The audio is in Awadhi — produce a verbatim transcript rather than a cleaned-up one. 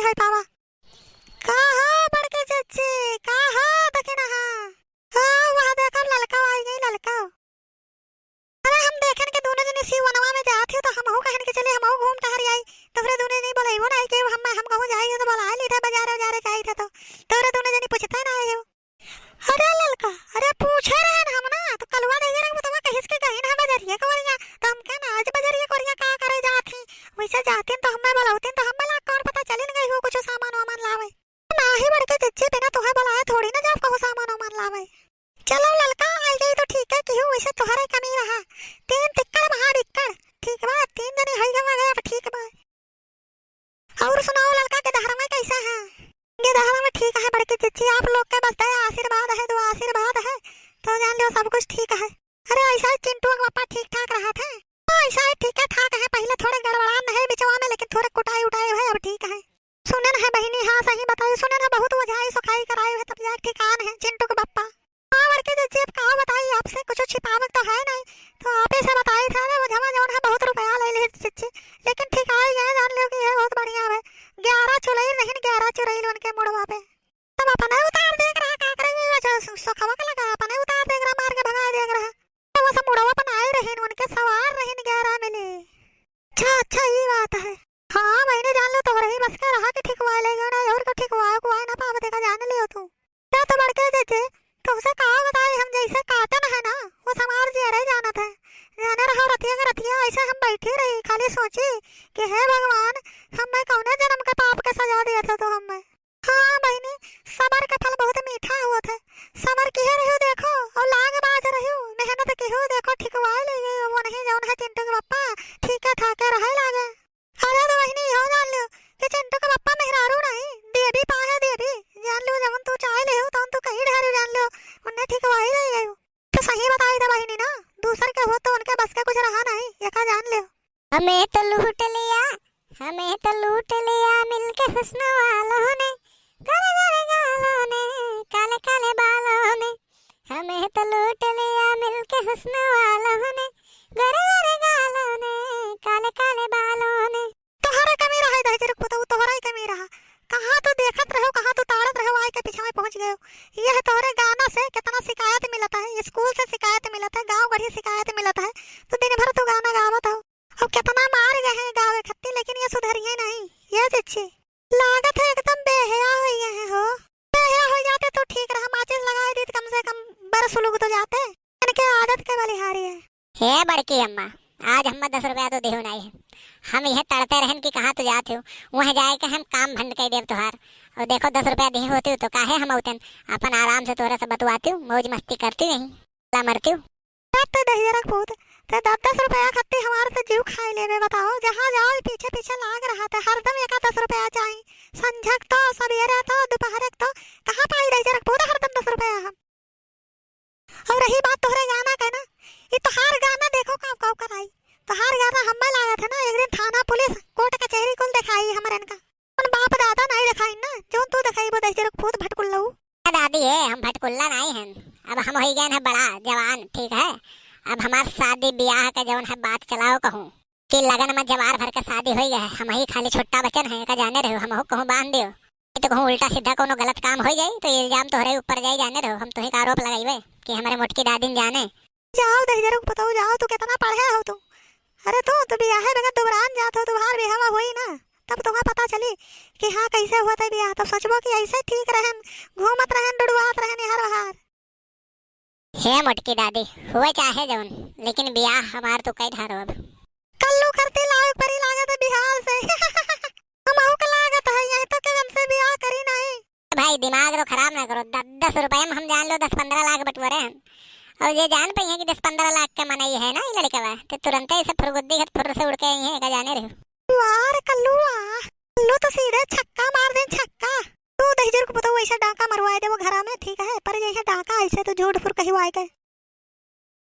है पावा। का हो बड़के चच्ची, का हो दखिनहा? हाँ, वह देखो ललका आई गई, ललका। अरे हम देखेन कि दूनो जनी सिवनवा में जात हो तो हमहू कहन कि चली हमहू घूम टहर आई। तोहरे दूनो जनी बोलइबो नाहीं कि हम, हम कहूँ जाई तो बोलाइ ली थे, बजारे उजारे जाई थे तो तोहरे दूनो जनी पूछते नाहीं हो। अरे ललका, अरे पूछे रहन हम ना, तो कलुआ दहिजरक पुतवा कहिस के गइन है बजरिया कोरिया, तो हम कहन आज बजरिया कोरिया का करे जात ही, वैसे जातिन तो हमें बोलौतिन तो हमें लाग कौन पता चलिन गई हो कुछ सामान वामान लावे। नाहीं बड़के चच्ची, बिना तोहे बोलाए थोड़ी ना जाब कहूँ सामान वामान लावे। चलो ललका, आई गई तो ठीक है, केहू वैसे तोहरे कमी रहा, तीन तिक्कड़ महाबिक्कड़, ठीक बा, तीन जने होई गवा गए, अब ठीक बा। और सुनाओ ललका, गेदहरवा कैसा है? गेदहरवा ठीक है बड़की चच्ची, आप लोग के बस दया आशीर्वाद है, दुआ आशीर्वाद है, तो जान लो सब कुछ ठीक है। अरे ऐसा ही चिंटू के पापा ठीक ठाक रहा थे। हाँ, ऐसा ही ठीक है ठाक है, पहले थोड़े गड़बड़ा नहीं बिचवा में, लेकिन थोड़े कुटाई उटाई है, अब ठीक है। सुनेन है बहिनी, हाँ सही बताई, सुनेन है बहुत ओझाई सोखाई कराई है, तब जाके ठिकान है चिंटू के पापा। हाँ बड़की चच्ची, अब का बताई आपसे, कुछ छिपावक तो है नहीं, तो आप ही से बताई था रे, ओझवा जौन है बहुत रुपया ले ले चच्ची, लेकिन ठीक आई गए, जान लो कि ये बहुत बढ़िया है। ग्यारह चुड़ैल नहीं, ग्यारह चुड़ैल उनके मुड़वा पे। तब अपने उतार देख रहा, का करे, ये जो सु-, सोखवा के लगा, अपने उतार देख रहा, मार के भगाए देख रहा। तो वो सब मुड़वा अपन आए रहीन, उनके सवार रहीन ग्यारह मिले। अच्छा, अच्छा, ये बात है। हाँ, मैंने जान लो तोहरे ही बस का रहा कि ठिकवाए ले गयो ना, और को ठिकवाए को आए ना पावत है का जान लियो तू। क्या तो बड़के चच्ची, तुमसे का बताए, हम जैसे काटन है ना, वो समार जियरे जानत है। जाने रहो रतिया के रतिया ऐसे हम बैठी रही, खाली सोची कि हे भगवान, हमें कौने जन्म के पाप के सजा दिया था तू हमें। हाँ बहिनी, सबर का फल बहुत मीठा होत है। सबर किहे रह्यो देखो, और लाग बाज रह्यो, मेहनत किहो देखो, ठिकवाए ले गयो, वो नहीं जौन है चिंटू के पप्पा, ठीके ठाके रहे लागे। अरे तो बहिनी, इहो जान लियो कि चिंटू के पप्पा मेहरारू नहीं, देवी पाए है देवी, जान लियो, जवन तू चाहे ले हो, तवन तू कहीं ढारे जान लियो, उन्हें ठिकवाए ले गयो। तो सही बताई था बहिनी ना, दूसर के हो तो उनके बस के कुछ रहा नहीं, ये का जान लियो। हमें तो लूट लिया, हमें तो लूट लिया मिलके हुस्न वालों ने, गोरे गोरे गालों ने, काले काले बालों ने। हमें तो लूट लिया मिलके हुस्न वालों ने, गोरे गोरे गालों ने, काले काले बालों ने। तोहरा कमी रहा है दहिजरक पुतऊ, तोहरा ही कमी रहा। कहाँ तू देखत रहो, कहाँ तू ताड़त रहो, आए के पीछे में पहुँच गयो। यह तोहरे गाना से कितना शिकायत मिलत है, स्कूल से शिकायत मिलत है, गाँव गढ़ी शिकायत मिलत है, तो दिन भर तू गाना गावत हो। अब कितना मार गए हैं गावे खत्ती, लेकिन ये सुधरिए नहीं। ये चिच्ची लागत है एकदम बेहया हो गए हैं हो। बेहया हो जाते तो ठीक रहा, माचिस लगाए दी तो कम से कम बरस उलुग तो जाते। इनके आदत के बलिहारी है। हे बड़की अम्मा, आज हम दस रुपया तो देहो नहीं है। हम यह तड़ते रहन कि कहाँ तो जाते हो, वहाँ जाए के हम काम भंड कर देव तुहार। और देखो दस रुपया देहे होते हो तो काहे हम औतन अपन आराम से तोहरे से बतुआती हूँ, मौज मस्ती करती हूँ यहीं। ला मरती हूँ। तब तो दहिजरक पूत, ते दस दस रुपया खत्ती हमार तो जीव खाए लेवे, बताओ। जहाँ जाओ, पीछे पीछे लाग रहा था, हरदम एका दस रुपया चाही। संझक तो, सबेरे तो, दोपहर तो, कहाँ पाई दहिजरक पूत हरदम दस रुपया हम? और रही बात तोहरे गाना के ना, ये तोहार गाना देखो काव काव कराई। तोहार गाना हमें लागत है ना, एक दिन थाना, पुलिस, कोर्ट, कचहरी कुल दिखाई हमरन का। अपन बाप दादा नहीं दिखाई ना, जौन तू दिखाई वो दहिजरक पूत भटकुल्लऊ। ए दादी, ए, हम भटकुल्ला नाहीं हन। अब हम होई गए हैं बड़ा जवान, ठीक है? अब हमार शादी ब्याह का जौन है बात चलाओ कहूँ कि लगन में जवार भर के शादी होई गए है, हम ही खाली छुट्टा बचन है, का जाने रहो, हमहू कहूँ बांध दियो। ये तो कहूँ उल्टा सीधा कोनो गलत काम होई जाई तो इल्जाम तोहरे ऊपर जाई, जाने रहो, हम तुही का आरोप लगाइबे कि हमारे मोटकी दादी न जाने। जाओ दहिजरक पुतऊ जाओ, तू कितना पढ़े हो तू? अरे तू तो बियाहे बगैर दुबरान जात हो, तुम्हार बियाहवा होई ना, तब तुम्हें पता चली कि हाँ कैसे होता है बियाह। तब सोचबो कि ऐसे ठीक रहन, घूमत रहन, डुडुआत रहन हर बहार। हे मोटकी दादी, हुए चाहे जौन, लेकिन बियाह हमार तो कई ढारो अब। कल्लू करती लाग परी लागत है बिहार से। हमहू के लागत है, यही तो के हमसे बियाह करी नहीं। भाई, दिमाग तो खराब ना करो। दस दस रुपया में हम जान लो दस पन्द्रह लाख बटोरे हैं। और ये जान पाई है कि दस पन्द्रह लाख के मनई है ना ये लड़कवा, तो तुरंते ऐसे फुरगुद्दी खत फुर्र से उड़ के आई है, का जाने रहो। वाह रे कल्लू वाह, कल्लू तो सीधे छक्का मार दे छक्का। तू दहिजरक पुतऊ ऐसे डाका मरवाए दे वो घरा में, ठीक है, पर जैसे डाका ऐसे तो झूठ फुर कहिवाए के।